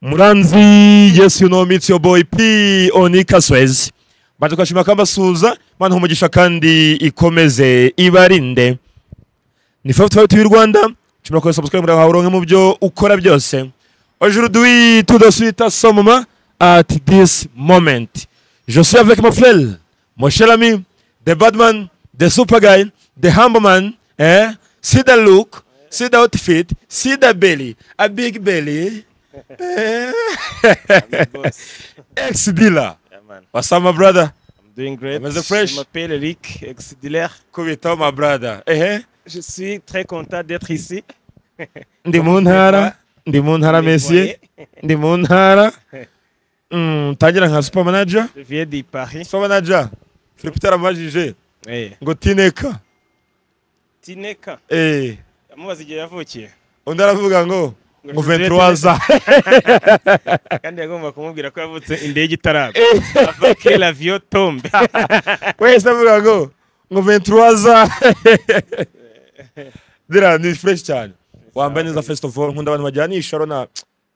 Muranzi, yes, you know me, it's your boy P Onika Swez. Baje kwashima kambasuza, Mana umugisha kandi ikomeze ibarinde. Ni 552 Rwanda, nshobora kuba subscribe muri aho uronke mu byo ukora byose. Aujourd'hui, tout de suite à ce moment, at this moment, je suis avec mon frère, mon cher ami, the badman, the super guy, the humble man, eh? See the look, see the outfit, see the belly, a big belly. Eh? Ex-dealer. Yeah, man. What's up, my brother? I'm doing great. Ameze fresh. Je m'appelle Eric, ex-dealer. Kubitaho, my brother. Ehe. Je suis très content d'être ici. Ndi mu ntara, ndi mu ntara, monsieur, ndi mu ntara. Tangira nka super manager. Je viens de Paris. Super manager. Philippe aramajije ngo Tineka. Tineka. Amubaza igihe yavukiye. Undi aravuga ngo 23 ans. Kandi yagomba kumubwira ko yavutse indege itaragwa. Avant que l'avion tombe. Wese avuga ngo 23 ans. Dira ni fresh cyane. Wambaye neza, first of all nkunda abantu bajyanisha rona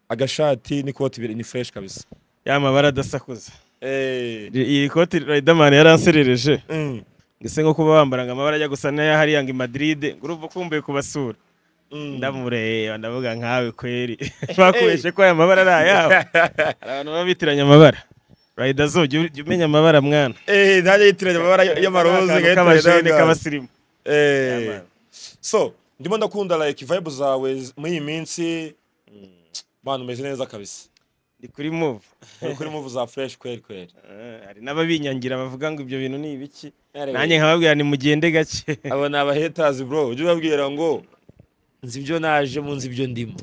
agashati n'ikoti ni fresh kabisa. Ya mabara adasakuza. Iyi koti Riderman yaranserereje. Ngese nko kuba wambara ngo amabara ajya gusa n'aya hariya ngo i Madrid, ngo urumva ukumbuye kubasura. Ndamureba ndavuga nkawe kweri. Bakubeshe ko aya mabara ari ayawe. Hari abantu baba bitiranya amabara. Rider zo jya umenya amabara, mwana. Ntajya yitiranya amabara y'amaroze. Akantu k'abajene k'abasirimu. Yeah, man. So, ndimo ndakunda like vibe zawe muri iyi minsi. Man, umeze neza kabisa. Ndi kuri move. Uri kuri move za fresh kweri kweri. Hari n'ababinyangira bavuga ngo ibyo bintu ni ibiki. Nanjye nkababwira ni mugende gake. Abo ni aba haters, bro. Ujye ubabwira ngo nzi ibyo naje mu, nzi ibyo ndimo.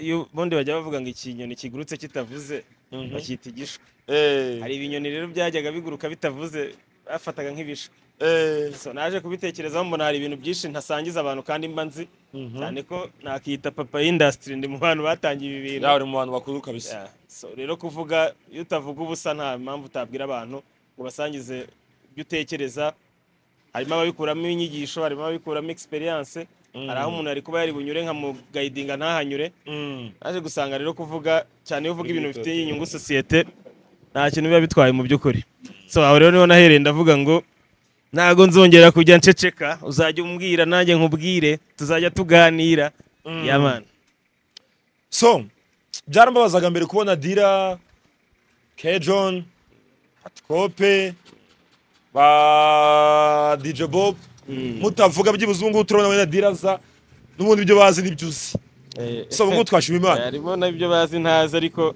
Iyo ubundi bajya bavuga ngo ikinyoni kigurutse kitavuze bakita igishwi. Hari ibinyoni rero byajyaga biguruka bitavuze, bafataga nk'ibishwi. So naje kubitekerezaho mbona hari ibintu byinshi ntasangiza abantu kandi mba nzi, cyane ko nakita papa industry, ndi mu bantu batangiye ibi bintu. Yawe uri mu bantu bakuru kabisa. Yeah. So rero kuvuga, iyo utavuga ubusa nta mpamvu utabwira abantu ngo basangize ibyo utekereza. Harimo ababikuramo inyigisho, harimo ababikuramo experience, hari aho umuntu ari kuba yari bunyure nkamuguidinga ntahanyure. Naje gusanga rero kuvuga cyane, iyo uvuga ibintu bifitiye inyungu sosiyete, nta kintu biba bitwaye mu by'ukuri. So aho rero niho nahereye ndavuga ngo ntago nzongera kujya nceceka, uzajya umbwira nanjye nkubwire, tuzajya tuganira. Yeah, man. So byarambabazaga mbere kubona Dira K John, Patikope, ba DJ Bob mutavuga. Byibuze ubu ngubu turabona wenda Dira aza n'ubundi ibyo bazi nibyo uzi. So ubu ngubu twashima Imana. Harimo n'ibyo bazi ntazi, ariko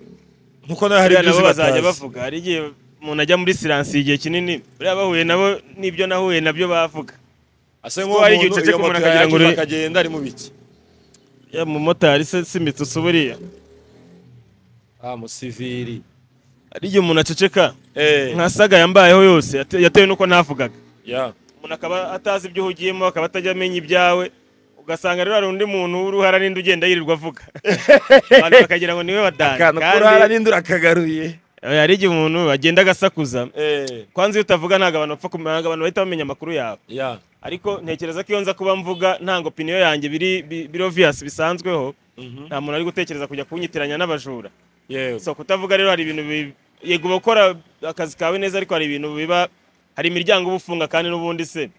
nkuko nawe hari buriya ibyo nabo uzi bazajya batazi. Bavuga hari igihe umuntu ajya muri silence igihe kinini, buriya bahuye nabo n'ibyo nahuye nabyo bavuga. Ase Kuko nk'uwo hari igihe muntu uceceka iyo umuntu moto akagira ngo yagize akagenda ari mu biki? Ya mumotari se si imitsutsu buriya? Ah, musivili. Hari igihe umuntu aceceka, nka saga yambayeho yose yatewe n'uko ntavugaga. Umuntu akaba atazi ibyo uhugiyemo, akaba atajya amenya ibyawe, ugasanga rero hari undi muntu w'uruhara n'indi ugenda yirirwa avuga, abantu bakagira ngo niwe wadanje. Akantu kurara n'indi urakagaruye. Hari igihe umuntu agenda agasakuza. Kwanza iyo utavuga ntabwo abantu bapfa kumenya, ntabwo abantu bahita bamenya amakuru yawe. Ariko ntekereza ko iyo nza kuba mvuga ntanga opinion yanjye biri obvious bisanzweho, nta muntu ari gutekereza kujya kunyitiranya n'abajura. So kutavuga rero hari ibintu yego uba ukora akazi kawe neza, ariko hari ibintu biba, hari imiryango uba ufunga, kandi n'ubundi se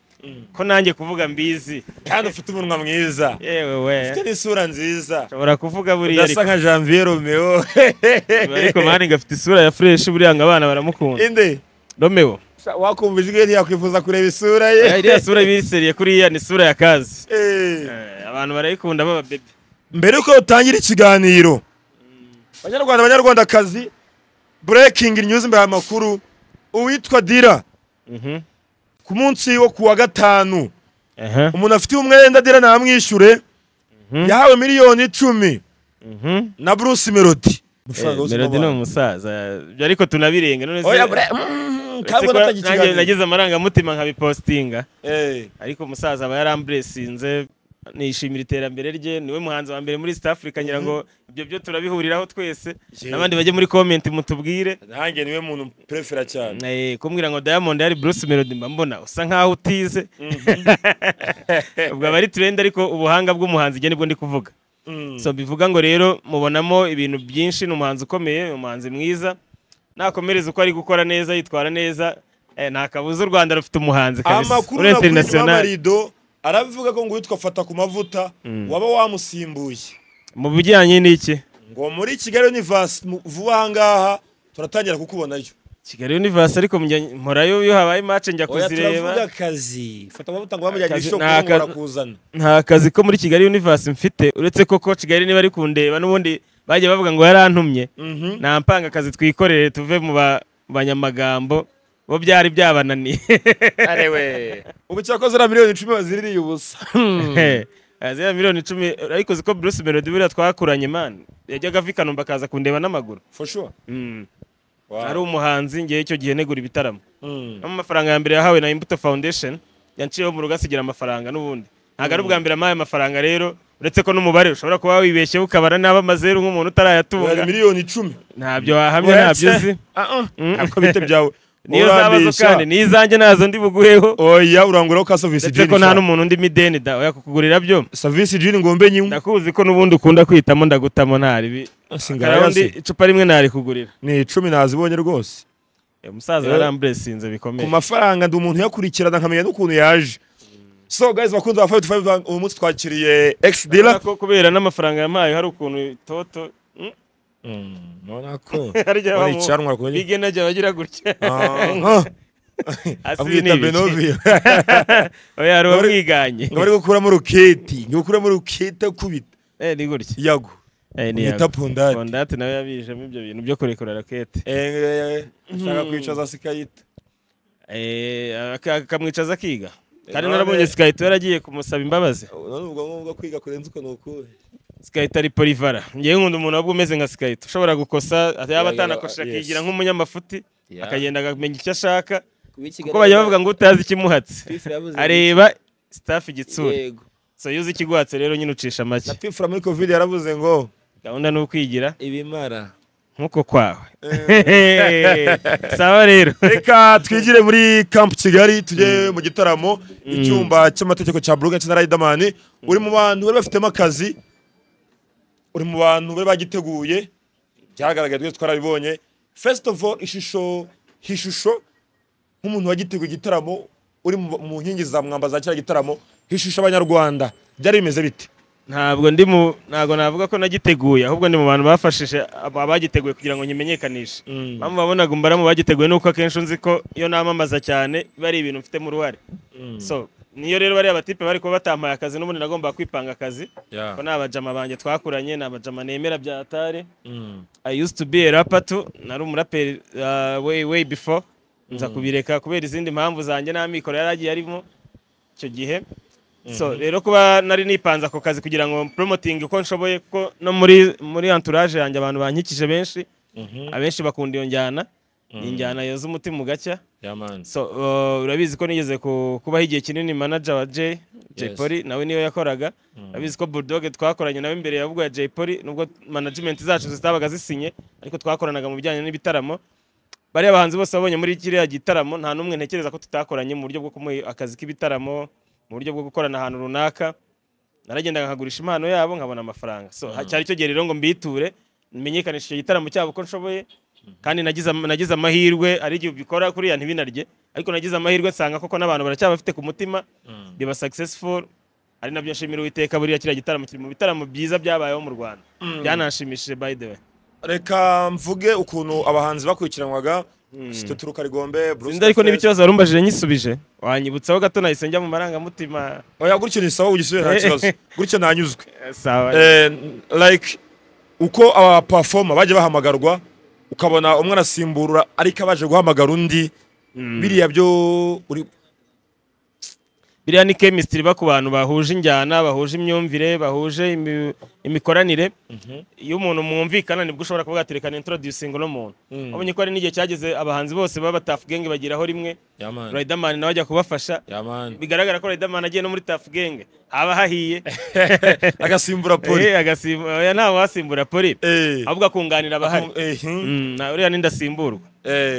ko nanjye kuvuga mbizi. Kandi ufite umunwa mwiza. Yewe we. Ufite n'isura nziza. Nshobora kuvuga buriya udasa ariko nka Janvier Romeo. Ariko man, ngafite isura ya fresh buriya, ngo abana baramukunda. Inde? Romeo. Wakumva ijwi ntiyakwifuza kureba isura ye. Iriya sura ibiseriye kuriya ni isura ya kazi. Abantu barayikunda baba bebe. Mbere yuko utangira ikiganiro, banyarwanda, banyarwandakazi, breaking news, imbere amakuru, uwitwa Dira ku munsi wo kuwa gatanu, umuntu afitiye umwenda Dira ntamwishyure, yahawe miliyoni 10 na Bruce Melody. Amafaranga yose Melody ni n'abantu. umusaza. Ibyo ariko tunabirenga none se Oya bre, uretse kabona ko atangiye nanjye ikiganiro. nagize amarangamutima nkabipostinga, ariko umusaza aba yaramblessinze, nishimira iterambere rye. Niwe muhanzi wa mbere muri East Africa, ngira ngo ibyo byo turabihuriraho twese. N'abandi bajye muri comment mutubwire. Nanjye niwe muntu prefera cyane. Kumbwira ngo Diamond yari Bruce Melody, mba mbona usa nkaho utize. Ubwo aba ari trend, ariko ubuhanga bw'umuhanzi njye nibwo ndi kuvuga. So bivuga ngo rero mubonamo ibintu byinshi. Ni umuhanzi ukomeye, umuhanzi mwiza, nakomereza uko ari gukora neza, yitwara neza, nta kabuza u Rwanda rufite umuhanzi kabisa. Amakuru Uri nakuye international. Amarido aravuga ko ngo witwa Fata ku Mavuta waba wamusimbuye. Mu bijyanye n'iki? Ngo muri Kigali Universe vuba aha ngaha turatangira kukubonayo. Kigali Universe, ariko mporayo iyo habaye match njya Oya, kuzireba. Turavuga akazi. Fata Amavuta ngo bamujyanye Akazi- isoko nta ngo barakuzana. Nta kazi ko muri Kigali Universe mfite, uretse ko Coach Kigali niba ari kundeba, n'ubundi bagiye bavuga ngo yarantumye, nampanga akazi twikorere, tuve mu banyamagambo bo byari byabananiye. Arewe, ubu cyakoze na miliyoni 10 baziririye ubusa. Ziriya miliyoni 10, ariko ziko Bruce Melody buriya twakuranye, man, yajyaga ava i Kanombe akaza kundeba n'amaguru. For sure. Wow. Ari umuhanzi, ngewe icyo gihe negura ibitaramo. Amafaranga ya mbere yahawe na Imbuto Foundation yanciyeho mu rugo asigira amafaranga, n'ubundi ntabwo ari ubwa mbere ampaye amafaranga rero, uretse ko n'umubare ushobora kuba wibeshyeho ukabara n'aba amazeru nk'umuntu utarayatunga. Yari miliyoni 10. Ntabyo wahamya, ntabyo uzi. Ntabwo bite byawe. Niyo zaba zo. Urambeshya. Kandi n'izanjye nazo ndi buguheho. Oya, uranguraho ka service. Ndetse ko nta n'umuntu undi mideni da, oya, kukugurira byo. Service gin ngombe nyimwe. Ndakuzi ko n'ubundi ukunda kwitamo, ndagutamo ntaribi. Singaya. Karawundi icupa rimwe narikugurira. Ni 10 nazibonye rwose. Umusaza yaramburesinze Ku bikomeye. mafaranga ndi umuntu yakurikirana nkamenya n'ukuntu yaje. So guys, bakunzi ba 5 uyu munsi twakiriye X Dealer. Ko kubera n'amafaranga yampaye hari ukuntu toto Nona ko hari igihe Wari icyanwa kumenye. Big Energy abagira gutya. Hasi Amwita ni ibiki? Benovio. Oya, hari uwamwiganye. Ngo bari gukuramo ruketi, ngo gukuramo ruketi akubita. Ni gutya. Yago. Ni Mwita yago. Pondati. Pondati nawe yabijemo ibyo bintu byo kurekura rakete. Ashaka kwicaza Sikayita. Akamwicaza akiga kandi None- narabonye Sikayita yaragiye kumusaba imbabazi. None ubwo ngubwo kwiga kurenza uko ni ukuhe? Sikayita ari polivara. Ngewe nkunda umuntu waba umeze nka Sikayita, ushobora gukosa, yaba atanakosha akigira nk'umunyamafuti, akagenda akamenya icyo ashaka, kuko bajya bavuga ngo utazi ikimuhatse areba staff igitsure. So iyo uzi ikiguhatse rero nyine ucisha make. Na Pifura muri Covid yaravuze ngo Gahunda ni ukwigira ibimara nk'uko kwawe. Sawa rero. Reka twigire muri Camp Kigali, tujye mu gitaramo icyumba cy'amategeko cya Bruce na Riderman. Uri mu bantu bari bafitemo akazi, uri mu bantu bari bagiteguye, byagaragaye, twese twarabibonye. First of all, ishusho nk'umuntu wagiteguye igitaramo, uri mu nkingi za mwamba za kiriya gitaramo, ishusho Abanyarwanda byari bimeze bite? Ntabwo navuga ko nagiteguye, ahubwo ndi mu bantu bafashije abagiteguye kugira ngo nyimenyekanishe. Mpamvu wabonaga umbara mu bagiteguye nuko akenshi nzi ko iyo namamaza cyane biba ari ibintu mfitemo uruhare. So niyo rero bariya batipe bari kuba batampaye akazi, n'ubundi nagomba kwipanga akazi, ko ni abajama banjye twakuranye, ni abajama nemera bya atari. I used to be a rapper too, nari umuraperi way way before, nza kubireka kubera izindi mpamvu zanjye n'amikoro yari agiye arimo icyo gihe. So rero kuba nari nipanze ako kazi kugira ngo promoting uko nshoboye, kuko no muri entourage yanjye abantu bankikije benshi, abenshi bakunda iyo njyana, ni injyana yoza umutima ugacya. So urabizi ko nigeze kubaho igihe kinini manager wa Jay Polly, nawe niyo yakoraga. Urabizi ko Bulldog twakoranye nawe imbere ya ya Jay Polly, nubwo management zacu zitabaga zisinye, ariko twakoranaga mu bijyanye n'ibitaramo. Bariya bahanzi bose babonye muri kiriya gitaramo, nta n'umwe ntekereza ko tutakoranye mu buryo bwo kumuha akazi k'ibitaramo, mu buryo bwo gukorana ahantu runaka. Naragendaga nkagurisha impano yabo nkabona amafaranga. So cyari cyo gihe rero ngo mbiture, menyekanishe icyo gitaramo cyabo uko nshoboye. Kandi nagize amahirwe, ari igihe ubikora kuriya ntibinarye, ariko nagize amahirwe nsanga koko n'abantu baracyabafite ku mutima, biba successful, ari nabyo nshimira Uwiteka. Buriya kiriya gitaramo kiri mu bitaramo byiza byabayeho mu Rwanda, byananshimishije by the way. Reka mvuge ukuntu abahanzi bakurikiranwaga Situturuka Rigombe, Bruce Sinzi ariko niba Café. ikibazo warumbajije nyisubije, wanyibutsaho gato, nahise njya mu marangamutima. Oya, gutyo ni sawa, ugisubire nta kibazo, gutyo nanyuzwe. Sawa. Like uko aba performer bajya bahamagarwa, ukabona umwe arasimbura ariko abaje guhamagara undi, biriya byo uri Biriya ni chemistry iba ku bantu bahuje injyana, bahuje imyumvire, bahuje imikoranire. Iyo umuntu mwumvikana nibwo ushobora kuvuga ati reka introducing uno muntu. Wabonye ko hari n'igihe cyageze abahanzi bose baba Tuff Gang bageraho rimwe, Riderman nawe ajya kubafasha. Bigaragara ko Riderman agiye no muri Tuff Gang haba hahiye. Agasimbura Poli. Agasimbura, oya, ntawe wasimbura Poli, ahubwo akunganira abahari. Na uriya ni ndasimburwa,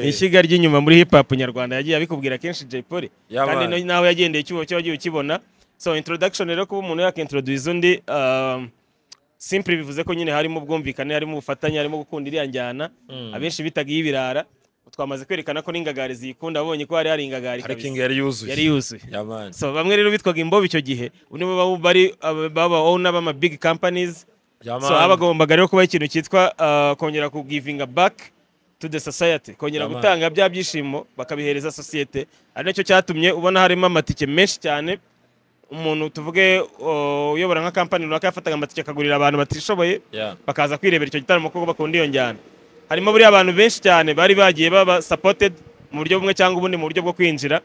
ni ishyiga ry'inyuma muri hip hop nyarwanda, yagiye abikubwira kenshi Jay Polly. Kandi nawe yagendeye icyuho cyo wagiye ukibona. So introduction rero, kuba umuntu yakintroduce undi, Simply bivuze ko nyine harimo ubwumvikane, harimo ubufatanye, harimo gukunda iriya njyana abenshi bitaga iy'ibirara. Twamaze kwerekana ko n'ingagari ziyikunda, abonye ko hari ingagari kabisa. Parikingi yari yuzuye. Yari yuzuye. Yeah, man. So bamwe rero bitwaga imbobo icyo gihe, ubu nibo bari baba owner b'ama big companies. Yeah, So man. habagombaga rero kuba ikintu cyitwa kongera ku givinga back to the society, kongera Yeah, man. gutanga bya byishimo bakabihereza sosiyete, ari nacyo cyatumye ubona harimo amatike menshi cyane. Umuntu tuvuge uyobora nka kampani runaka yafataga amatike akagurira abantu batishoboye, bakaza kwirebera icyo gitaramo kuko bakunda iyo njyana. Harimo buriya abantu benshi cyane bari bagiye baba supported mu buryo bumwe cyangwa ubundi, mu buryo bwo kwinjira.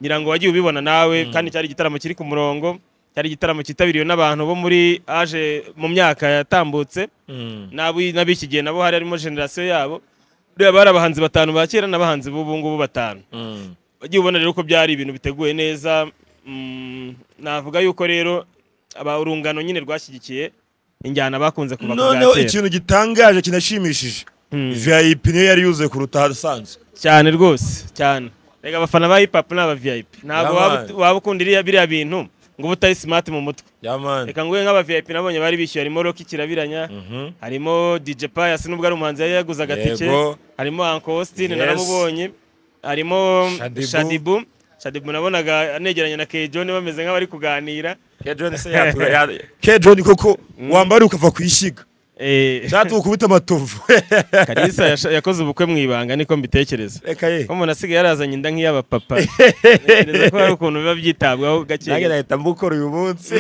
Ngira ngo wagiye ubibona nawe, kandi cyari igitaramo kiri ku murongo, cyari igitaramo cyitabiriwe n'abantu bo muri age mu myaka yatambutse n'ab'iki gihe nabo hari harimo generation yabo. Buriya bari abahanzi batanu ba kera n'abahanzi b'ubu ngubu batanu. Wagiye ubona rero ko byari ibintu biteguye neza. Navuga yuko rero aba urungano nyine rwashyigikiye injyana bakunze kuva ku bwa Noneho kera. ikintu gitangaje kinashimishije, VIP niyo yari yuzuye kuruta ahasanzwe. Cyane rwose, cyane. Reka, abafana ba hip hop ni aba VIP, ntabwo Yeah, man. waba ukunda iriya biriya bintu ngo ube utari smart mu mutwe. Yeah, man. Reka nguhe nk'aba VIP nabonye bari bishyuye: harimo Rocky Kirabiranya, harimo DJ Pius nubwo ari umuhanzi yari yaguze agatike, harimo Uncle Austin, naramubonye, harimo Shadibu. Shadibu. Shadibu nabonaga anegeranye na K John bameze nk'abari kuganira. K John se K John koko wambara ukava ku ishyiga, cyangwa ukubita amatovu. Kalisa yakoze ubukwe mu ibanga, niko mbitekereza. Reka ye. Ko umuntu asigaye yarazanye inda nk'iy'abapapa, ntekereza ko hari ukuntu biba byitabwaho gake Nanjye gake. nahita mbukora uyu munsi.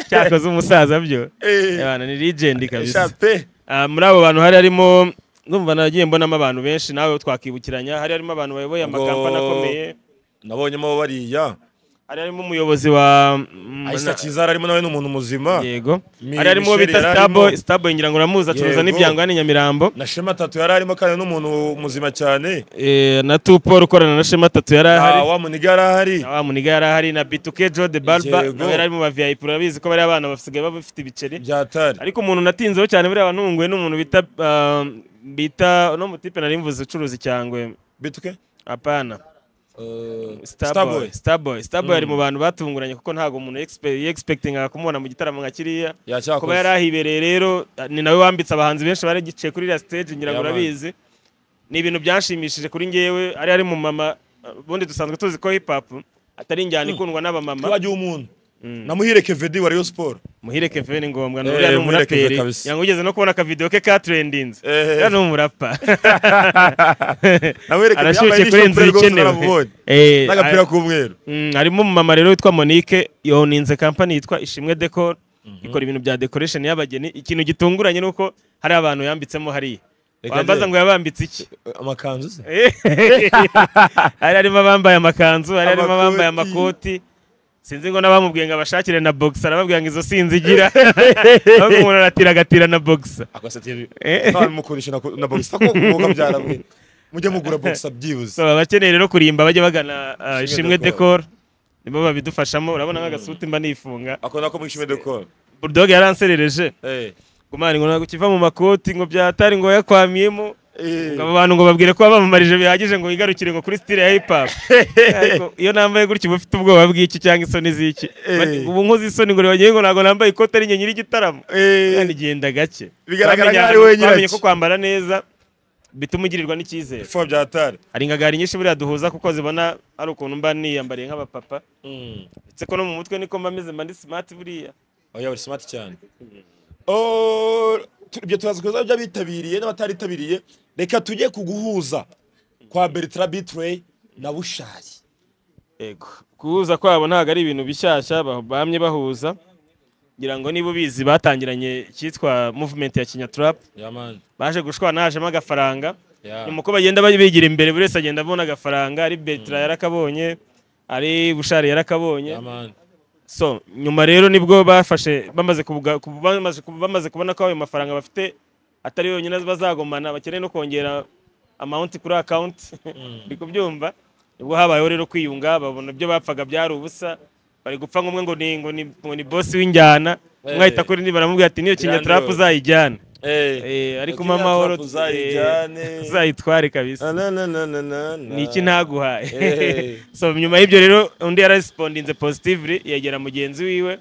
Cyakoze umusaza byo. Ebana, ni legend kabisa. Shape. Ah, muri abo bantu hari harimo, ndumva nagiye mbonamo abantu benshi, nawe twakibukiranya, hari harimo abantu bayoboye amakampani akomeye. Nabonyemo bariya. Hari harimo umuyobozi wa Aisha Cyiza arimo, nawe ni umuntu muzima. Yego, hari harimo uwo Michel bita yari arimo. Starboy. Starboy ngira ngo uramuzi, acuruza n'ibyango hano i Nyamirambo. Na Shema Tatu yari arimo, kandi n'umuntu muzima cyane. Na Tupol ukorana na Shema Tatu yari ahari. Ah, wa muniga yari ahari. Na wa muniga yari ahari, na Bituke Joe de Barba nawe yari ari mu ba VIP. Urabizi ko bariya abana basigaye bafite ibiceri. Byatari. Ariko umuntu natinzeho cyane buriya wantunguwe n'umuntu bita uno mutipe nari mvuze ucuruza icyangwe. Bituke. Apana. Starboy. Starboy. Starboy, Starboy ari mu bantu batunguranye, kuko ntabwo umuntu expectingaga kumubona mu gitaramo nka kiriya. Yacyakoze. Kuba yari ahibereye rero, ni nawe wambitse abahanzi benshi bari giciye kuri iriya stage, ngira ngo Yeah, man. urabizi. Ni ibintu byanshimishije kuri njyewe. Ari mu mama, ubundi dusanzwe tuzi ko hip hop atari injyana ikundwa n'abamama. Twagiye umuntu na Muhire Kevedi wa Rayon Sport. Muhire Kevin ni ngombwa, uriya ni Muhire Kevin umuraperi. kabisa. Ngira ngo ugeze no kubona akavideo ke ka trendinze. Uriya ni umurapa. Na Muhire Kevin Arashyushye yambaye kurenza n'ishapure rwose, ibikenewe. naramubonye. N'agapira k'umweru. Harimo umumama rero witwa Monique, yoninze company yitwa Ishimwe Decor, ikora ibintu bya decoration y'abageni. Ikintu gitunguranye nuko hari abantu yambitsemo hariya. Reka Wambaza njye. ngo yabambitse iki? Amakanzu se? Hari harimo abambaye amakanzu, hari harimo abambaye Amakoti. amakoti. Sinzi ngo n'abamubwiye ngo abashakire na boxer, arababwira ngo izo sinzigira, ahubwo umuntu aratira agatira na boxer. Agasatiri ntawe mukoresha na boxer ko kuvuga byaramwe, mujye mugura boxer byibuze. So abakeneye rero kurimba bajye bagana Ishimwe Ishimwe Decor. Decor, nibo babidufashamo. Urabona nk'agasuti mba nifunga. Ako nako mu Ishimwe Decor. Bulldog yaranserereje gumani ngo ntabwo ukiva mu makoti, ngo byatari, ngo yakwamiyemo, ngo abo bantu ngo babwire ko bamamamarije bihagije, ngo wigarukire ngo kuri style ya hip hop. Ariko iyo nambaye gutya uba ufite ubwoba bw'iki cyangwa isoni z'iki? Ubu nkoze isoni ngo bagiye ngo ntabwo nambaye ikote ari njye nyiri igitaramo, kandi genda gake. Bigaragara nk'aho ari wowe nyiracyo. Twamenye ko kwambara neza bituma ugirirwa n'icyizere. Ifo byatari. Hari ingagari nyinshi buriya duhuza, kuko zibona ari ukuntu mba niyambariye nk'abapapa, ndetse ko no mu mutwe niko mba meze, mba ndi smart buriya. Oya, uri smart cyane. Oh, ibyo turazi kuza by'abitabiriye n'abataritabiriye. Reka tujye ku guhuza kwa Bertrand Bitrey na Bushali. Yego, guhuza kwabo ntabwo ari ibintu bishyashya, bamye bahuza. Ngira ngo niba ubizi, batangiranye icyitwa movement ya Kinyatrap. Yeah, man. Baje gushwana hajemo agafaranga. Yeah. Nyuma uko bagenda bigira imbere, buri wese agenda abona agafaranga, ari Bertrand yarakabonye, ari Bushali yarakabonye. Yeah, man. So nyuma rero nibwo bafashe bamaze kubona ko ayo mafaranga bafite atari yonyine bazagomana, bakeneye no kongera amount kuri account, ndi kubyumva. Nibwo habayeho rero kwiyunga, babona ibyo bapfaga byari ubusa, bari gupfa ngumwe ngo ni boss w'injyana, umwe ahita kuri ndi baramubwira ati niyo Kinyatrap uzayijyana. Ariko Kenya mpa amahoro, Trap uzayijyane. Uzayitware kabisa. Na na na na na na. Ni iki ntaguhaye? Eh. So nyuma y'ibyo rero undi yararespondinze positively, yegera mugenzi wiwe.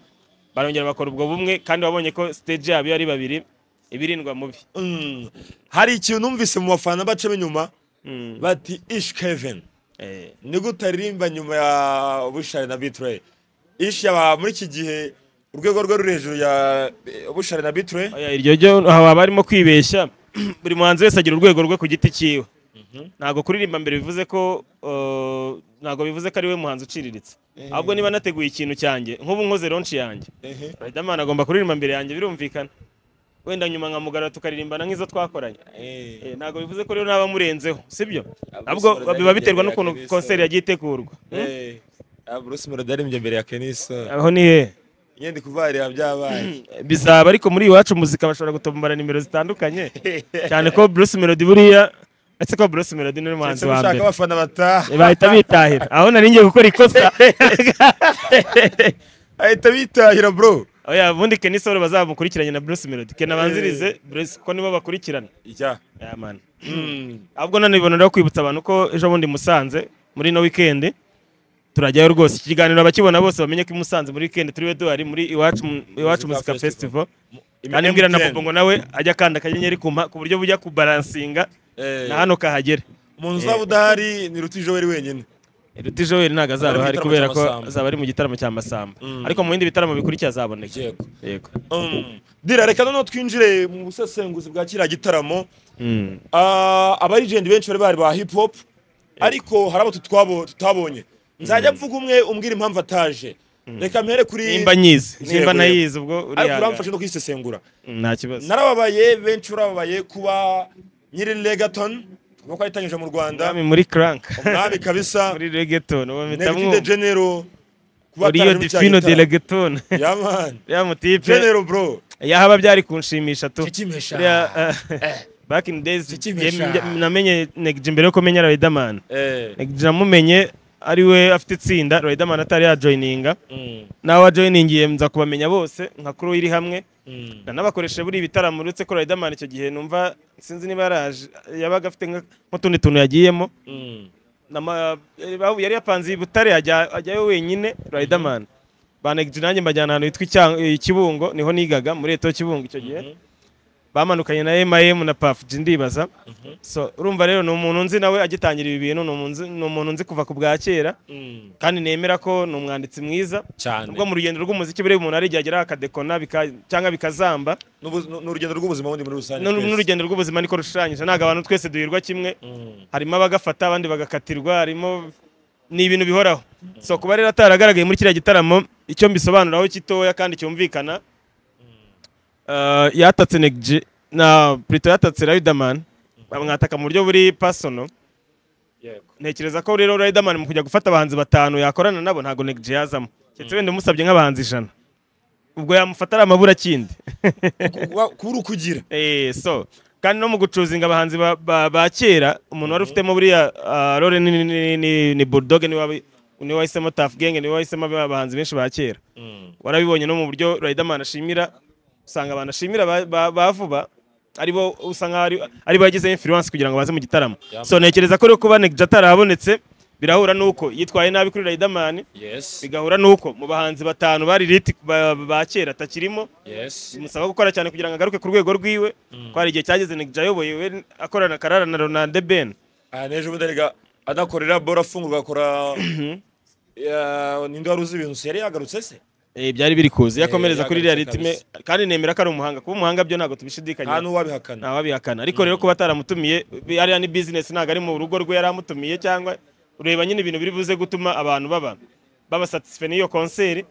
Barongera bakora ubwo bumwe, kandi wabonye ko stage yabo iyo ari babiri ibirindwa mubi. Hari ikintu numvise mu bafana bacamo inyuma, bati Ish Kevin ni gute aririmba nyuma ya Bushali na B-Threy? Ish yaba muri iki gihe urwego rwe ruri hejuru ya Bushali na B-Threy? Oya, iryo ryo haba barimo kwibeshya. Buri muhanzi wese agira urwego rwe ku giti cyiwe. Ntabwo kuririmba mbere bivuze ko ntabwo bivuze ko ari we muhanzi uciriritse. Ahubwo niba nateguye ikintu cyanjye, nk'ubu nkoze launch yanjye, Riderman agomba kuririmba mbere yanjye, birumvikana. Wenda nyuma nkamugarura tukaririmbana nk'izo twakoranye. Ntabwo bivuze ko rero naba murenzeho, sibyo? Ahubwo biba biterwa n'ukuntu concert yagiye itegurwa. Bruce Melody yaririmbye mbere ya Kenny Sol. Aho ni he? Nyende kuvarira byabaye. Bizaba, ariko muri Iwacu Muzika bashobora gutombora nimero zitandukanye, cyane ko Bruce Melody buriya, ese ko Bruce Melody ni umuhanzi wa Ushaka mbere abafana bataha. Bahita bitahira aho nari ngiye gukora ikosa. Ahita bitahira, bro. Oya, ubundi Kenny Sol bazamukurikiranye na Bruce Melody, Kenny abanzirize Bruce ko nibo bakurikirana. Yeah, man. Ahubwo nanibona rero kwibutsa abantu ko ejo bundi Musanze muri no weekend turajyayo rwose. Iki kiganiro abakibona bose bamenye ko i Musanze muri weekend turi duhari muri Iwacu Muzika Festival. Kandi mbwira na Bobo ngo nawe ajya akanda akanyenyeri ku buryo bujya kubalansinga na hano kahagere. Umuntu uzaba udahari ni Ruti Joel wenyine. Ruti Joel ntabwo azaba Ari mu ahari gitaramo kubera cya ko Masamba. azaba ari mu gitaramo cya Masamba, ariko mu bindi bitaramo bikurikira azaboneka. Yego. Yego. Dira, reka noneho twinjire mu busesenguzi bwa kiriya gitaramo. Aba legend benshi bari bari ba hip hop, ariko hari abo tutabonye. Nzajya mvuga umwe, umbwira impamvu ataje. Reka mpere kuri Nimba nyizi, Yego, nimba yego. nayizi ubwo Ariko urihangana. uramfashe no kwisesengura. Nta kibazo. Narababaye, benshi urababaye kuba nyiri reggaeton, kuko yatangije mu Rwanda, Umwami muri crunk. Umwami kabisa. Muri reggaeton uwo mpita Neg G the mwumva. General, kuba Rio ataraje muri cya Defino de gitaramo. reggaeton. Yeah, man. Ya mutipe. General, bro. Yahaba byari kunshimisha tu. Kikimesha. Buriya, back in days Kikimesha. namenye Neg G mbere yuko menya Riderman. Neg G namumenye ari we afite itsinda, Riderman atari yajoininga. Nawe wajoiningiye nza kubamenya bose nka crew iri hamwe. Nanabakoresheje buri ibitaramo, uretse ko Riderman icyo gihe numva sinzi niba yaraje, yabaga afite nk'utundi tuntu yagiyemo. Yari yapanze i Butare, ajyayo wenyine Riderman. Ba Neg G nanjye mbajyana ahantu hitwa i Kibungo, niho nigaga muri Eto Kibungo icyo gihe. Bamanukanye na M.I.M na Puff G, ndibaza. So urumva rero ni umuntu nzi nawe agitangira ibi bintu, ni umuntu nzi kuva ku bwa kera, kandi nemera ko ni umwanditsi mwiza. Cyane. Ubwo mu rugendo rw'umuziki buriya umuntu ari igihe agera akadekona cyangwa bikazamba. Ni urugendo rw'ubuzima bundi muri rusange twese. N'urugendo rw'ubuzima niko rushushanyije, ntabwo abantu twese duhirwa kimwe. Harimo abagafata abandi bagakatirwa, harimo ni ibintu bihoraho. So kuba rero ataragaragaye muri kiriya gitaramo, icyo mbisobanuraho gitoya kandi cyumvikana, yatatse Neg G na plutôt yatatse Riderman, bamwataka mu buryo buri personal. Ntekereza ko rero Riderman mu kujya gufata abahanzi batanu yakorana nabo, ntabwo Neg G yazamo, keretse wenda umusabye nk'abahanzi 100, ubwo yamufata ari amabura kindi. Kubura ukugira. So kandi no mu gucuzinga abahanzi ba kera, umuntu wari ufitemo buriya role ni Bulldog, niwe wahisemo Tuff Gang, niwe wahisemo abahanzi benshi ba kera. Warabibonye no mu buryo Riderman ashimira, usanga abantu ashimira ba vuba aribo usa nkaho aribo yagize influence kugira ngo baze mu gitaramo. So ntekereza ko rero kuba Neg G atarabonetse birahura nuko yitwaye nabi kuri Riderman, bigahura nuko mu bahanzi batanu bari lit ba kera atakirimo. Bimusaba gukora cyane kugira ngo agaruke ku rwego rwiwe, ko hari igihe cyageze Neg G ayoboye, we akorana Karara na Ronald Ben. Aha n'ejo bundi erega anakorera bora afungurwa akora. Ya, ninde wari uzi ibintu yari yagarutse se? Byari biri kuza yakomereza kuri iriya yagarutse rythme, kandi nemera ko ari umuhanga. Kuba umuhanga byo ntabwo tubishidikanya. Nta n'uwabihakana. Ntawabihakana, ariko rero kuba ataramutumiye, ariya ni business, ntabwo ari mu rugo rwe yari amutumiye, cyangwa ureba nyine ibintu biri buze gutuma abantu baba satisfait n'iyo concert,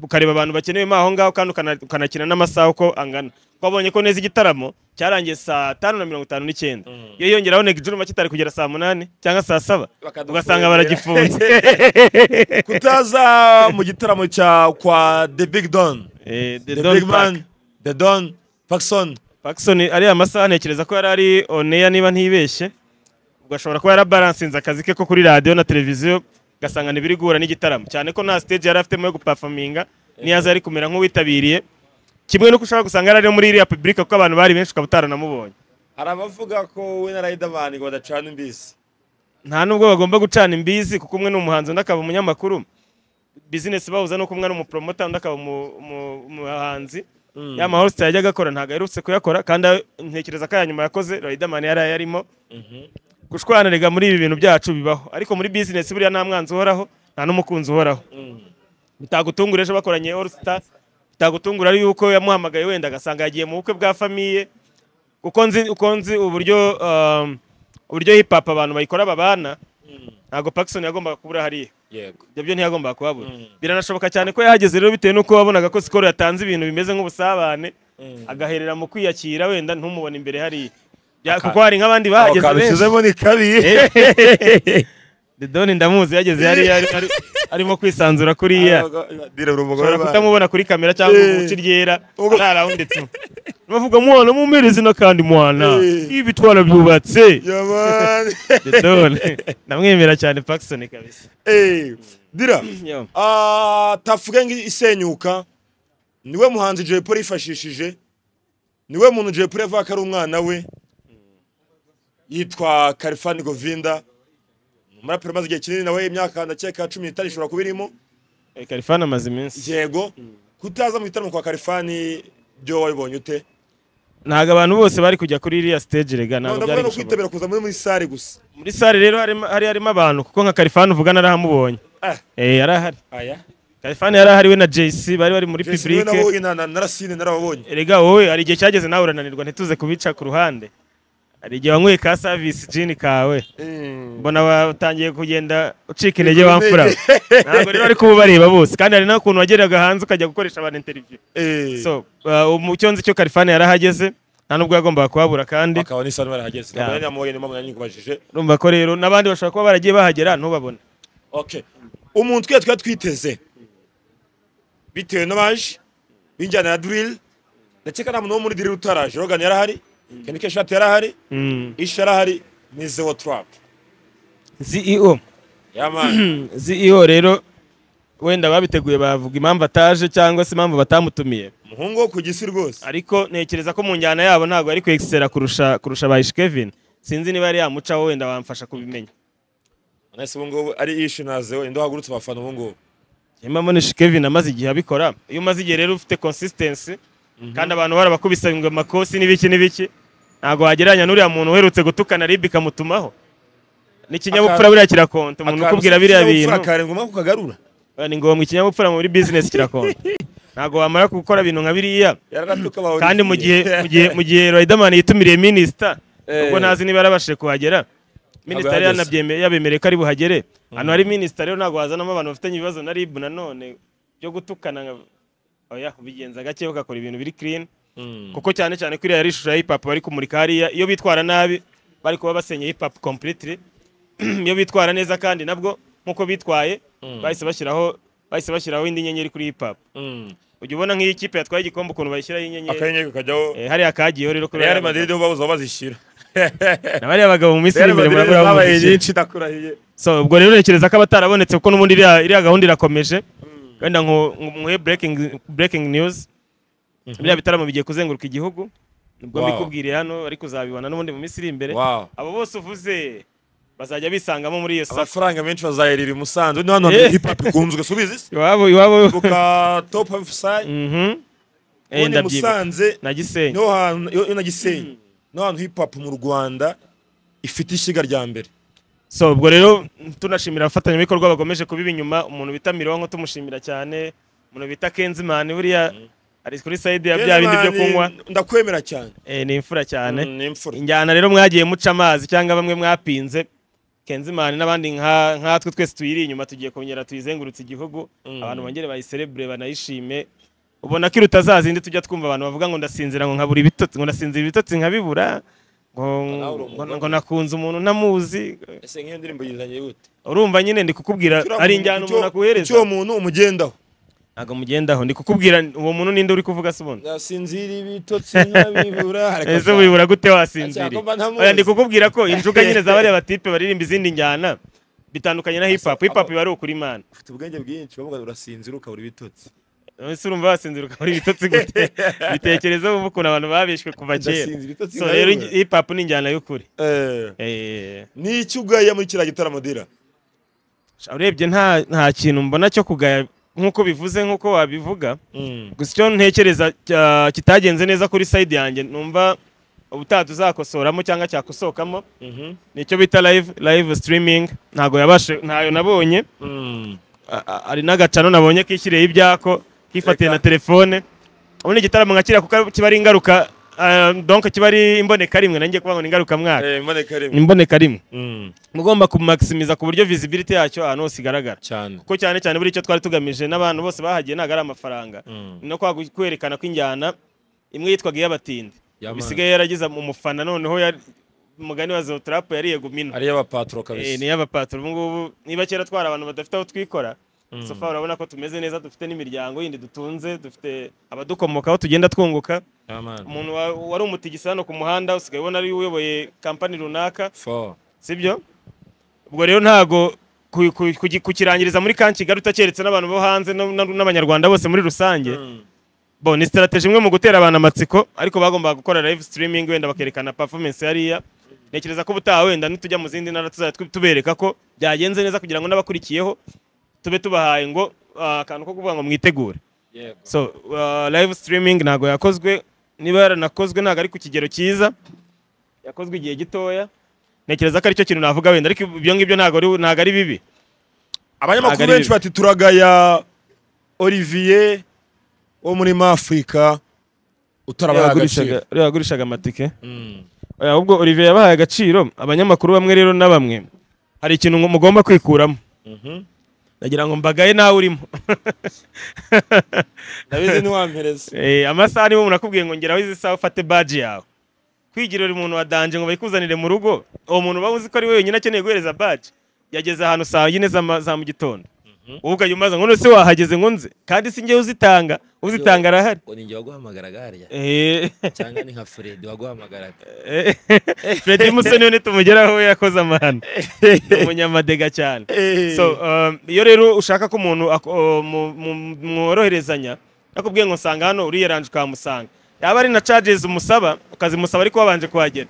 ukareba abantu bakenewemo aho ngaho, kandi ukanakina n'amasaha uko angana. Ko wabonye ko neza igitaramo cyarangiye saa 5:59, iyo yongeraho Neg G urumva kitari kugera saa 8 cyangwa saa 7, Bakadufungira. ugasanga baragifunze. Kutaza mu gitaramo cya kwa The Big Don, The The Don Big Park. Man, The Don Pacson. Pacson ariya masaha ntekereza ko yari ari on air niba ntibeshye, ubwo ashobora kuba yarabalansinze akazi ke ko kuri radiyo na televiziyo, ugasanga ntibiri guhura n'igitaramo, cyane ko nta stage yari afitemo yo guperforminga, niyo aza yari kumera nk'uwitabiriye, kimwe n'uko ushobora gusanga yari ari muri iriya public, kuko abantu bari benshi ukaba utaranamubonye. Hari abavuga ko we na Riderman ngo badacana imbizi. Nta nubwo bagomba gucana imbizi, kuko umwe ni umuhanzi undi akaba umunyamakuru. Business bahuza nuko umwe ari umupromoter, undi akaba umuhanzi. Ya ma host yajyaga akora ntabwo aherutse kuyakora, kandi ntekereza ko aya nyuma yakoze Riderman yari yarimo. Gushwana rega muri ibi bintu byacu bibaho, ariko muri business buriya nta mwanzi uhoraho, nta n'umukunzi uhoraho. Bitagutungura ejo bakoranye All Star, bitagutungura ari yuko yamuhamagaye wenda agasanga yagiye mu bukwe bwa famille, kuko nzi uko nzi uburyo uburyo hip hop abantu bayikora babana, ntabwo Pacson yagombaga kubura hariya. Ibyo byo ntiyagombaga kuhabura. Biranashoboka cyane ko yahageze rero bitewe n'uko wabonaga ko Skol yatanze ibintu bimeze nk'ubusabane, agaherera mu kwiyakira, wenda ntumubone imbere hariya. Kuko hari nk'abandi bahageze benshi. Kabishyizemo ni kabi. The Don ndamuzi yageze hariya arimo kwisanzura kuriya. Dira uri umugore Ushobora wawe. kutamubona kuri kamera cyangwa umuci ryera ari arawundi tu bavuga mwana mumpereze n'akandi mwana, ibi twarabyubatse. Yamani. The Don ndamwemera cyane Pacson kabisa. Dira. Yo. Tuff Gang isenyuka, niwe muhanzi Jay Polly yifashishije, niwe muntu Jay Polly avuga ko ari umwana we, yitwa Khalfan Govinda, umuraperi umaze igihe kinini nawe, imyaka ndakeka 15 ishobora kuba irimo. Khalfan amaze iminsi. Yego, kutaza mu gitaramo kwa Khalfan byo wabibonye ute? Ntabwo abantu bose bari kujya kuri iriya stage rega, ntabwo Ndavuga byari no gushoboka. kwitabira kuza muri salle gusa. Muri salle rero hari harimo abantu, kuko nka Khalfan uvuga narahamubonye. Yari ahari. Aya. Khalfan yari ahari we na JC bari bari muri Jay niwe public. nabonye na Narasine narababonye. Erega wowe hari igihe cyageze nawe urananirwa, ntituze kubica ku ruhande. Hari igihe wanyweye ka service gin kawe, mbona watangiye kugenda ucika intege wamfura. Ntabwo rero ari kuba ubareba bose, kandi hari n'ukuntu wageraga hanze ukajya gukoresha abantu interview. So mu cyo nzi cyo Khalfan yarahageze, nta nubwo yagombaga kuhabura kandi. Akaba n'isano barahageze. Yeah. Ntabwo namubonye, niyo mpamvu nari nyikubajije. Urumva ko rero n'abandi bashobora kuba baragiye bahagera ntubabone. Okay, umuntu twe twari twiteze bitewe n'abaje b'injyana ya drill, ndakeka nta muntu wo muri drill utaraje. Rogan yarahari, Kenny K-Shot yarahari, Ish yarahari, ni Zeo Trap. CEO. Yeah man. CEO rero wenda babiteguye bavuga impamvu ataje cyangwa se impamvu batamutumiye. Umuhungu wo ku gisi rwose. Ariko ntekereza ko mu njyana yabo ntabwo ari kwexcella kurusha ba Ish Kevin. Sinzi niba yari yamucaho, wenda bamfasha kubimenya. Nese ubu ngubu ari Ish na Zeo, ndo hagurutse abafana ubu ngubu? Impamvu ni Ish Kevin amaze igihe abikora. Iyo umaze igihe rero ufite consistency kandi abantu barabakubise ngo amakosi n'ibiki n'ibiki, ntabwo wagereranya n'uriya muntu uherutse gutukana RIB ikamutumaho. N'ikinyabupfura buriya kirakonta, umuntu ukubwira biriya bintu. Kare ngoma kukagarura. Ni ngombwa, ikinyabupfura muri business kirakonta. Ntabwo wamara gukora ibintu nka biriya Yararatuka bawe. kandi mu gihe Riderman yitumiriye minister, ubwo ntazi niba yarabashije kuhagera. Minister yari yahageze. yanabyemeye, yabemereye ko ari buhagere. Hano hari minister rero ntabwo wazanamo abantu bafitanye ibibazo na RIB nanone byo gutukana oya, ubigenza gake ugakora ibintu biri clean, kuko cyane cyane ko iriya yari ishusho ya hip hop bari kumurika hariya. Iyo bitwara nabi bari kuba basenye hip hop completely. Iyo bitwara neza kandi nabwo nkuko bitwaye, bahise bashyiraho indi nyenyeri kuri hip hop. Ujya ubona nk'iyi kipe yatwaye igikombe ukuntu bayishyiraho inyenyeri? Akanyenyeri kakajyaho. Hariya kagiyeho rero kuri Real bariya Madrid bo babuze aho bazishyira. bagabo. Na bariya bagabo mu minsi iri Real imbere Madrid murabura zabaye muzishyira. nyinshi, ndakurahiye. So ubwo rero ntekereza ko abatarabonetse, kuko n'ubundi iriya gahunda irakomeje. Wenda nkuhe breaking news: biriya bitaramo bigiye kuzenguruka igihugu, nibwo mbikubwiriye hano, ariko uzabibona n'ubundi mu minsi iri imbere. Abo bose uvuze bazajya bisangamo muri iyo sako. Amafaranga menshi bazayirira i Musanze, ni hano hip hop ikunzwe, subizi se? Iwabo iwabo. Buka Top of Side. Ubundi Ndabyibuka. Musanze Na Gisenyi. niho hantu iyo na Gisenyi niho hantu hip hop mu Rwanda ifite ishyiga rya mbere. So ubwo rero tunashimira abafatanyabikorwa bakomeje kubiba inyuma, umuntu bita Mironko tumushimira cyane, umuntu bita Kenzimani buriya ari kuri side ya bya bindi byo kunywa. Ndakwemera cyane. Ni imfura cyane. Ni imfura. Injyana rero mwagiye muca amazi cyangwa bamwe mwapinze, Kenzimani n'abandi nkatwe twese tuyiri inyuma, tugiye kongera tuyizengurutse igihugu, abantu bongere bayiserebure banayishime. Ubona ko iruta za zindi tujya twumva abantu bavuga ngo ndasinzira ngo nkabura ibitotsi, ngo ndasinzira ibitotsi nkabibura, ngo Nawe uri ngo, umugore. ngo nakunze umuntu ntamuzi. Ese nk'iyo ndirimbo yizanye gute? Urumva nyine ndi kukubwira ari injyana umuntu akuhereza. Icyo uwo muntu umugendaho? Ntabwo mugendaho, ndi kukubwira uwo muntu ninde uri kuvuga se ubundi? Ndasinzira ibitotsi nkabibura. Ese wibura gute wasinziriye? Cyangwa ntamuzi. Oya, ndi kukubwira ko injuga nyine za bariya batipe baririmba izindi njyana bitandukanye na hip hop. Hip hop iba ari ukuri Imana. Ufite ubwenge bwinshi, bavuga ngo urasinzira ukabura ibitotsi. Ese urumva wasinzira ukabura ibitotsi gute? Bitekerezo ubu ukuntu abantu babishwe kuva kera. Ndasinzira ibitotsi So rero nkabibura. hip hop ni injyana y'ukuri. Ni iki ugaya muri kiriya gitaramo, Dira? Urebye nta kintu mbona cyo kugaya nkuko bivuze, nkuko wabivuga. Gusa icyo ntekereza kitagenze neza kuri side yanjye, numva ubutaha tuzakosoramo cyangwa cyakosokamo, nicyo bita live streaming. Ntago yabashe, ntayo nabonye. Ari n'agacano nabonye kishyiriyeho ibyako, kifatiye na telefone. Ubundi igitaramo nka kiriya kuko kiba ari ingaruka, donc kiba ari imboneka rimwe, nanjye kuvuga ngo ni ingaruka mwaka. Imboneka rimwe. Mugomba kumaximiza ku buryo visibility yacyo ahantu hose igaragara. Kuko cyane cyane buri icyo twari tugamije n'abantu bose bahagiye ntago ari amafaranga. No kwerekana ko injyana imwe yitwaga iy'abatindi bisigaye yaragize umufana, noneho umugani wa Zotrap yariye gumino. Ari y'abapatro kabisa. Ni y'abapatro. Ubu ngubu niba kera twara abantu badafite aho twikora, sofa urabona ko tumeze neza, dufite n'imiryango yindi dutunze, dufite abadukomokaho tugenda twunguka. Umuntu wari umutigisa hano ku muhanda usigaye ubona ari uyoboye company runaka, sibyo? Ubwo rero ntago kukirangiriza muri Kankigali utakeretse n'abantu bo hanze n'abanyarwanda bose muri rusange. Bon, ni strategy imwe mu gutera abantu amatsiko, ariko bagombaga gukora live streaming wenda bakerekana performance yariya. Ntekereza ko ubutaha wenda nitujya mu zindi ntara tuzajya tubereka ko byagenze neza, kugira ngo n'abakurikiyeho tube tubahaye ngo akantu ko kuvuga ngo mwitegure. So live streaming ntago yakozwe, niba yaranakozwe ntago ari ku kigero cyiza, yakozwe igihe gitoya. Ntekereza ko aricyo kintu navuga wenda, ariko ibyo ngibyo ntago ari bibi. Abanyamakuru benshi bati turagaya Olivier wo muri Afrika utarabaye agaciro. Yagurishaga amatike. Oya, ubwo Olivier yabahaye agaciro. Abanyamakuru bamwe rero na bamwe hari ikintu mugomba kwikuramo. Ndagira ngo mbagaye nawe urimo. Ndabizi ntiwampereza. Amasaha niba umuntu akubwiye ngo ngeraho izi saha ufate badge yawe, kwigirira umuntu wa danje ngo bayikuzanire mu rugo, uwo muntu uba uzi ko ari we wenyine akeneye guhereza badge, yageze ahantu saa 4 za mu gitondo. Wowe ukajya umaza ngo none se wahageze ngo nze, kandi si njye uzitanga, uzitanga arahari. Ngo ni njye waguhamagaraga harya? Cyangwa ni nka Fred waguhamagaraga? Fred Musoni we tumugeraho yakoze amahano. Umunyamadega cyane. So iyo rero ushaka ko umuntu mworoherezanya, nakubwiye ngo nsanga hano uriyeranje ukamusanga, yaba ari na charges umusaba ukazimusaba ariko wabanje kuhagera,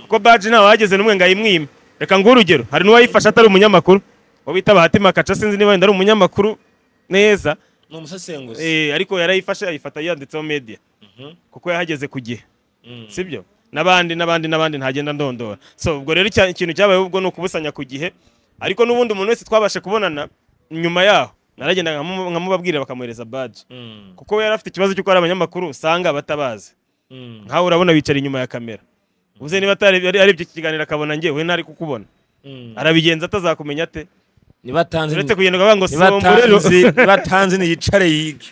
kuko badge ntawe wahageze n'umwe ngo ayimwime. Reka nguhe urugero, hari n'uwayifashe atari umunyamakuru, uwo bita Bahatima Kaca, sinzi niba wenda ari umunyamakuru neza, ni umusesenguzi, ariko yarayifashe ayifata yanditseho media, kuko yahageze ku gihe, sibyo? N'abandi n'abandi n'abandi ntagenda ndondora. So ubwo rero ikintu cyabaye ubwo ni ukubusanya ku gihe, ariko n'ubundi umuntu wese twabashe kubonana nyuma yaho naragenda nkamubabwira bakamuhereza badge, kuko we yari afite ikibazo cy'uko ari abanyamakuru usanga batabazi. Nkawe urabona wicara inyuma ya kamera, uze niba atari ibyo kiganiro akabona njye we ntari kukubona, arabigenza atazakumenya ate? Nibatanze uretse kugenda ukavuga ngo somborero, nibatanze niyicare yige.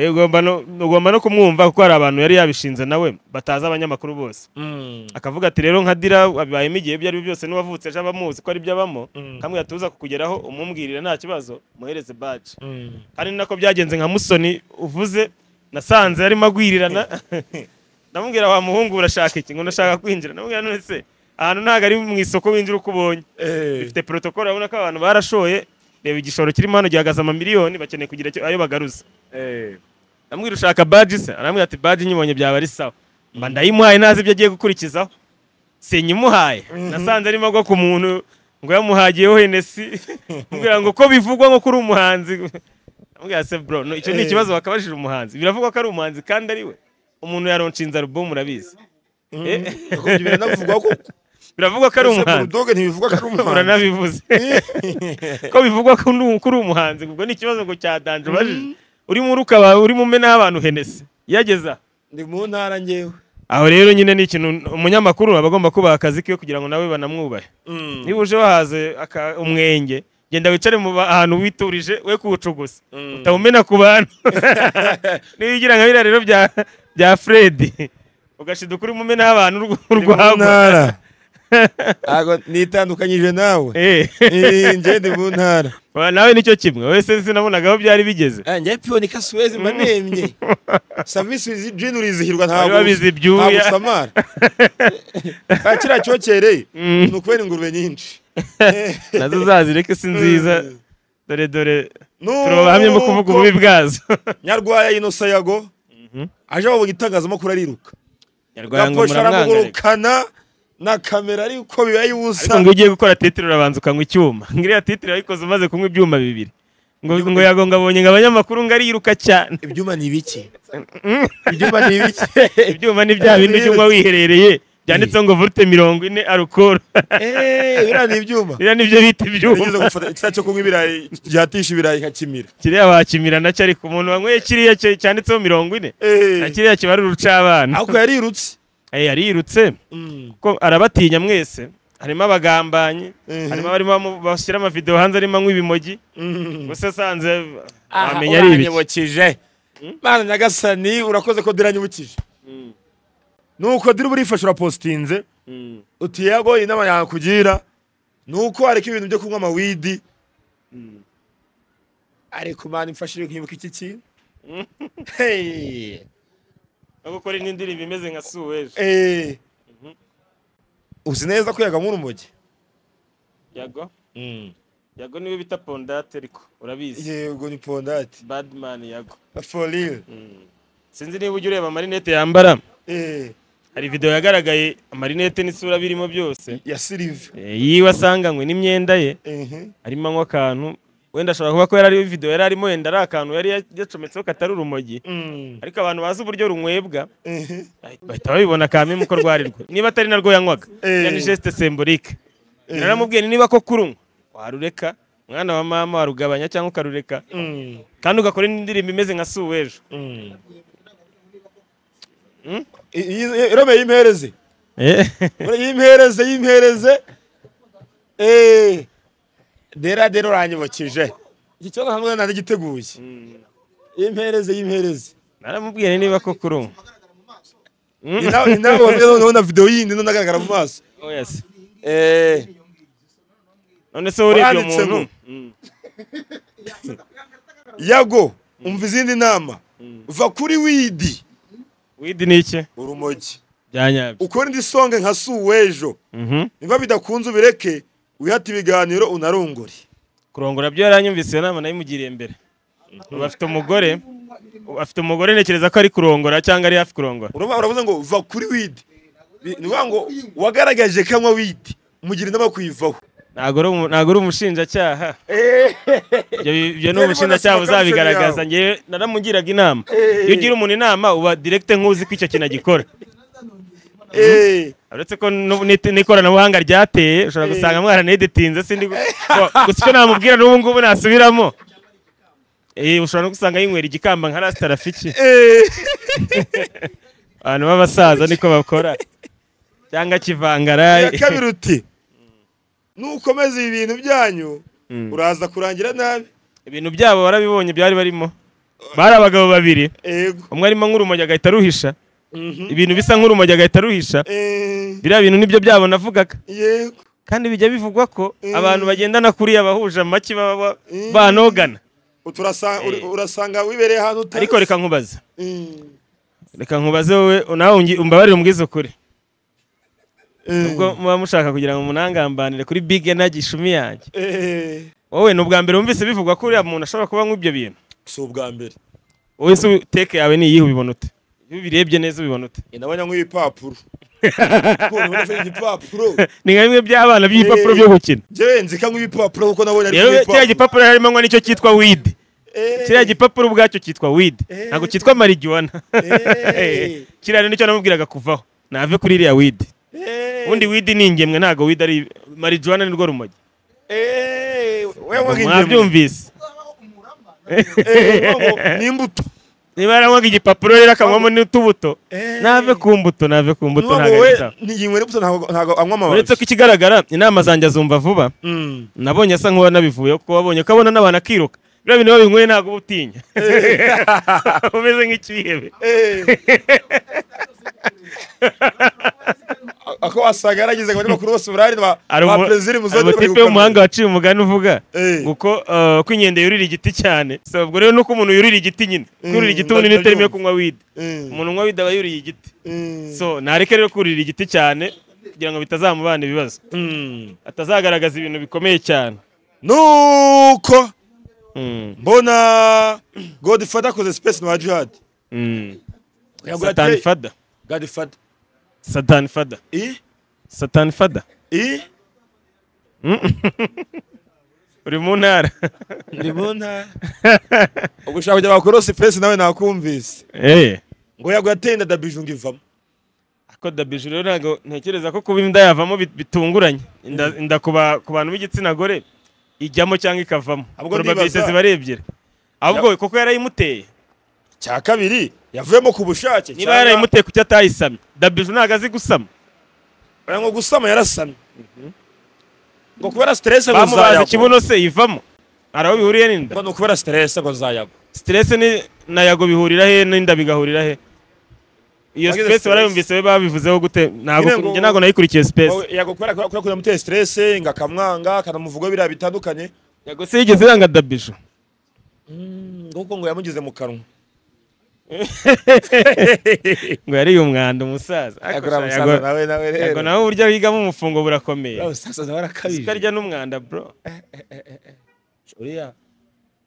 Ugomba no kumwumva, kuko hari abantu yari yabishinze nawe batazi abanyamakuru bose. Akavuga ati rero nka Dira abibayemo igihe ibyo ari byo byose, n'uwavutse ejo abamuzi ko ari byo abamo, kamwe yatuza kukugeraho umumbwirira nta kibazo, muhereze badge. Kandi nako byagenze nka Musoni uvuze, nasanze arimo agwirirana. Ndamubwira wa muhungu urashaka iki? Ngo ndashaka kwinjira. Ndamubwira none se ahantu ntago ari mu isoko winjira uko ubonye, bifite protocol, urabona ko abantu barashoye, reba igishoro kirimo hano gihagaze amamiliyoni, bakeneye kugira ayo bagaruza. Ndamubwira ushaka badge se? Arambwira ati badge nyibonye byaba ari sawa. Mba ndayimuhaye ntazi ibyo agiye gukurikizaho, sinyimuhaye. Nasanze arimo agwa ku muntu ngo yamuhagiyeho Hennessy, mbwira ngo ko bivugwa ngo kuri umuhanzi. Ndamubwira se bro, no, icyo ni ikibazo bakabajije umuhanzi, biravugwa ko ari umuhanzi kandi ari we umuntu yaronshinze album, urabizi. Biravugwa ko biravugwa ko ari umuhanzi. Bulldoge ntibivugwa ko ari umuhanzi. Uranabivuze ko bivugwa ko uri umuhanzi, ubwo ni ikibazo ngo cya danje ubajije. Urimo urukaba urimo umena abantu Hennessy yageza ndi mu ntara ngewe. Aho rero nyine ni ikintu umunyamakuru aba agomba kubaha akazi kiwe kugira ngo nawe banamwubahe. Niba uje wahaze umwenge, genda wicare mu ahantu witurije we kuwucugusa, utawumena ku bantu. Niba ugira nka biriya rero bya Fred ugashiduka urimo umena abantu urwagwa. Ago nitandukanyije nawe. Nje ndi mu ntara. Nawe nicyo kimwe. Wese sinabonaga aho byari bigeze. Nje piyo ni Kasuwezi mba nemye. Service jinurizihirwa ntabwo. Babizi ibyuya. Ntabwo samara. Kira cyokereye ni ukubera ingurube nyinshi. Nazo zazireke si nziza. Dore dore turobahamye mu kuvuga ububi bwazo. Nyarwaya Innocent Yago aje babonye itangazamakuru ariruka. Nyarwaya ngo muramwanga. Na kamera ariko bibaye ubusa. Ariko ngo ugiye gukora titre urabanza ukanywa icyuma. Ngiriya titre yayikoze umaze kunywa ibyuma bibiri. Ngo yagonga abonye ngo abanyamakuru ngo ariruka cyane. Ibyuma ni ibiki? Ibyuma ni ibiki? Ibyuma ni bya bindi byumwa wiherereye. Byanditseho ngo volute 40 alcool. Biriya ni ibyuma. Biriya nibyo bita ibyuma. Nigeze gufata ikiriya cyo kunywa ibirayi gihatisha ibirayi nkakimira. Kiriya wakimira nacyo ariko umuntu wanyweye kiriya cyanditseho 40. Na kiriya kiba ari urucabana. Ariko yarirutse. Yarirutse. Kuko arabatinya mwese. Harimo abagambanyi, harimo abarimo bashyira amavideo hanze arimo anywa ibimogi. Gusa sanze wamenya ari ibiki. Uranyibukije. Mana Nyagasani urakoze ko diranyibukije. Nuko diri burifasha urapostinze. Uti yago inama yakugira nuko ariko ibintu byo kunywa amawidi. Ariko mana imfashije nkibuka iki kintu. Hey. No gukora n'indirimbo imeze nka Suweje. Uzi neza ko yaga nk'urumogi? Yago? Yago niwe bita Pondate ariko urabizi. Yego ni Pondate. Badman Yago. For real. Sinzi niba ujya ureba amarinete yambara. Hari video yagaragaye amarinete n'isura birimo byose. Ya Silver. Yiwe asanganywe n'imyenda ye. Arimo anywa akantu. Wenda ashobora kuba ko yari ari video yari arimo wenda ari akantu yari yacometseho katari urumogi. Ariko abantu bazi uburyo runywebwa bahita babibona kame muko rwarirwa. Niba atari narwo yanywaga. Yani geste symbolique. Naramubwiye niba ko kurunywa warureka mwana wa mama warugabanya cyangwa ukarureka. Kandi ugakora n'indirimbo imeze nka Suwejo. Irome yimpereze. Yimpereze yimpereze. Dera dera uranyibukije. Iki kibazo hamwe nari giteguye. Yimpereze yimpereze. Naramubwiye niba ko kurunywa. Inawe none video yindi none agaragara mu maso. Oh yes. None se urebye umuntu. Yago umva izindi nama. Va kuri widi. Widi ni iki? Urumogi. Byanyabyo. Ukora indi songe nka Suwejo. Niba bidakunze ubireke wihata ibiganiro unarongore. Kurongora byo yaranyumvise iyo nama nayimugiriye mbere. Ubu umugore, afite umugore ntekereza ko ari kurongora cyangwa ari hafi kurongora. Uravuze ngo va kuri widi. Ni ngo wagaragaje kanywa widi, mugira inama kuyivaho. Ntago uri umushinjacyaha. Ibyo ni umushinjacyaha uzabigaragaza. Ngewe naramugiraga inama. Iyo ugira umuntu inama uba direct nkuzi ko icyo kintu agikora. Uretse ko n'ikoranabuhanga ryateye ushobora gusanga mwaraneditinze sindi gusa icyo namubwira n'ubu ngubu nasubiramo. Ushobora no gusanga yinywera igikamba nka Rasta Rafiki. Abantu b'abasaza niko bakora. Cyangwa kivangara. Kabiri uti nukomeza ibintu byanyu uraza kurangira nabi. Ibintu byabo barabibonye byari barimo. Bari abagabo babiri. Umwe arimo nk'urumogi agahita aruhisha. Ibintu bisa nk'urumogi agahita aruhisha. Biriya bintu nibyo byabo navugaga. Yego. Kandi bijya bivugwa ko abantu bagendana kuri abahuje amaki baba banogana. Urasanga wibereye ahantu utazi. Ariko reka nkubaze. Reka nkubaze wowe nawe umbabarire umbwize ukuri. Ubwo muba mushaka kugira ngo munangambanire kuri Big Energy ishumi yanjye. Wowe ni ubwa mbere wumvise bivugwa ko uriya muntu ashobora kuba nk'ibyo bintu? Si ubwa mbere. Wowe se teke yawe ni iyihe ubibona ute? Iyo ubirebye neza ubibona ute? Ndabona nk'ibipapuro. Igipapuro. Ni nka bimwe by'abana by'ibipapuro byo gukina. Njyewe nzi ko nk'ibipapuro kuko nabonye ari ibipapuro. Kiriya gipapuro harimo ngo nicyo cyitwa weed. Kiriya gipapuro ubwacyo cyitwa weed. Ntabwo cyitwa marijuana. Kiriya nicyo namubwiraga kuvaho. Nave kuri iriya weed. Ubundi weed ni ingemwe ntabwo weed ari marijuana ni rwo rumogi. Mwabyumvise. Ni imbuto. Niba yaranywaga igipapuro rero akanywamo n'utubuto. Nave ku mbuto, nave ku mbuto ntabwo ari sawa. Ntabwo anywa amababi. Uretse ko ikigaragara inama zanjye azumva vuba. Nabonye asa nk'uwanabivuyeho kuko wabonye ko abona n'abantu akiruka. Biriya bintu babinyweye ntabwo uba utinya. Umeze nk'ikihebe. Ako wasaga yaragize ngo abanyamakuru bose burari ba Plaisir muzongere. Umutipe w'umuhanga waciye umugani uvuga ngo ko inkende yurira igiti cyane. So ubwo rero nuko umuntu yurira igiti nyine. Kurira igiti ubundi ni terime yo kunywa weed. Umuntu unywa weed aba yuriye igiti. So nareke rero kurira igiti cyane kugira ngo bitazamubana ibibazo. Atazagaragaza ibintu bikomeye cyane. Nuko mbona Godfather akoze space na Jihad. Satan Father. Godfather. Satan Father. Satan Father. Uri mu ntara. Ndi mu ntara. Ubwo ushaka kujya bakorosi face nawe nakumvise. Ngo yago yatenda Dabiju ngo ivamo. Ako Dabiju rero ntago ntekereza ko kuba inda yavamo bitunguranye. Inda ku bantu b'igitsina gore ijyamo cyangwa ikavamo. Probability ziba ari ebyiri. Ahubwo koko yarayimuteye. Cya kabiri yavuyemo ku bushake. Niba yarayimuteye kuki atayisamye? Dabiju ntago azi gusama. Ngo gusama yarasamye. Ngo kubera stress ngo zayago. Ikibuno se ivamo. Araho bihuriye n'inda. Ngo kubera stress ngo zayago. Stress ni na yago bihurira he n'inda bigahurira he? Iyo space barayumvise be babivuzeho gute? Ntago nje nago nayikurikiye space. Yago kubera ko yamuteye stress ngakamwanga kanamuvuga biriya bitandukanye. Yago se yigeze yanga Dabiju. Ngo ngo yamugize mu kanwa. Ngo yari umwanda umusaza. Nawe rero. Yago nawe urya wigamo umufungo burakomeye. Umusaza nawe arakabije. Sikarya n'umwanda bro. Uriya.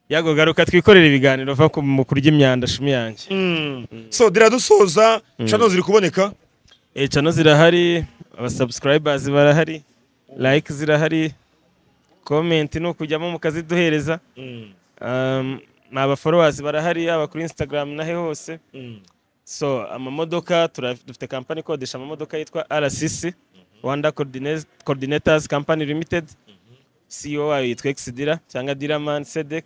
Yago garuka twikorera ibiganiro va mu kurya imyanda shumi yanjye. So diradusoza channel ziri kuboneka? Channel zirahari, aba subscribers barahari, like zirahari, comment no kujyamo mukaziduhereza. Aba followers barahari aba kuri Instagram nahe hose. So amamodoka dufite company ikodesha amamodoka yitwa RCC Rwanda Coordinators Company Limited. CEO wayo yitwa Exdira cyangwa Diraman Sedek.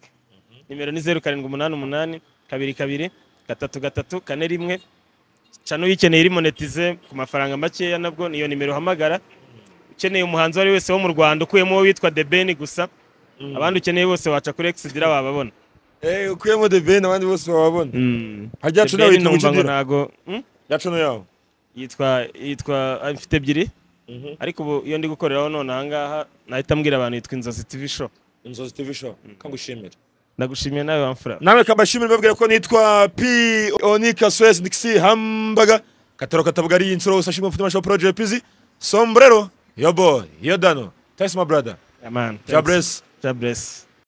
Nimero ni 0788 22 33 41. Channel uyikeneye iri monetize ku mafaranga makeya nabwo niyo nimero uhamagara. Ukeneye umuhanzi wari wese wo mu Rwanda ukuyemo uwo witwa The Ben gusa, abandi ukeneye bose waca kuri Exdira wababona. Ukuyemo The Ben abandi bose wababona. Hajya channel yitwa Exdira ntago ya channel yawo yitwa mfite ebyiri. Ariko ubu iyo ndi gukoreraho none aha ngaha nahita mbwira abantu yitwa Inzozi TV Show. Inzozi TV Show. Kangushimira. Ndagushimiye nawe wamfura. Nawe kabashimira babwira ko nitwa P Onika Suez Nixi Hambaga Katoro katabugari insoro sashimo mfite masho project pizi sombrero yo boy yo dano. Thanks my brother. Yeah man. God bless. God bless.